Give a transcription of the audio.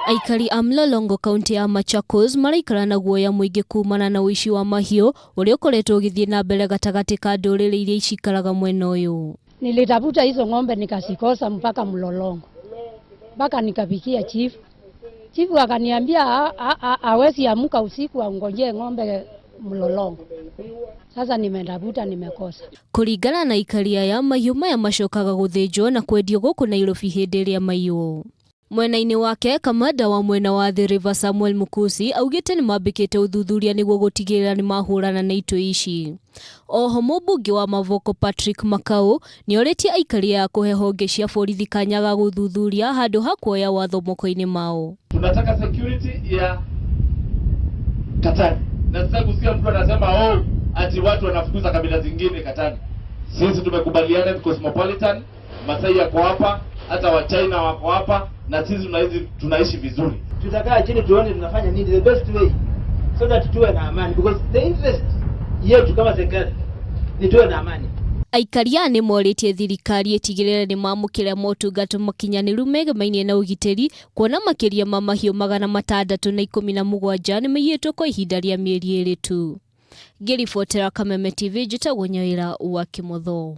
Aikari a Mlolongo kaunti ya Machakos maraikara na guoya mũingĩ kumana na ũici wa mahiũ ũrĩa ũkoretwo ũgĩthiĩ na mbere gatagatĩ ka ndũrĩrĩ iria cikaraga mwena ũyũ. Nilitafuta hizo ng'ombe nikazikosa mpaka Mlolongo, mpaka nikapigia chifu. Chifu akaniambia hawezi amuka usiku angojee ng'ombe Mlolongo. Sasa nimetafuta nimekosa. Kũringana na aikari aya, mahiũ maya macokaga gũthĩnjwo na kwendio gũkũ Nairobi hĩndĩ ĩrĩa maiywo. Mwena-inĩ wake, kamanda wa mwena wa Athi River Samuel Mukusi augĩte nĩ mambĩkĩte ũthuthuria nĩguo gũtigĩrĩra nĩ mahũrana na itoi ici. Oho mũmbunge wa Mavoko Patrick Makau nĩ orĩtie aikari aya kũhe honge cia borithi kanya ga gũthuthuria handũ ha kuoya watho moko-inĩ mao. Tunataka security ya Katani, na sasa kusikia mtu anasema oh, ati watu wanafukuza kabila zingine Katani. Sisi tumekubaliana ni cosmopolitan, Masai yako hapa, hata wa China wako hapa, na sisi tunaishi, tunaishi vizuri. Tutakaa chini tuone tunafanya nini the best way so that tuwe na amani because the interest yetu kama serikali ni tuwe na amani. Aikari aya nĩ morĩtie thirikari ĩtigĩrĩre nĩ mamũkĩra motungata makinyanĩru megemainie na ũgitĩri kuona makĩria ma mahiũ 617 nĩ maiyĩtwo kwa ihinda rĩa mĩeri 2 tu. Ngĩribotera Kameme TV, njĩtagwo Nyawĩra wa Kĩmotho.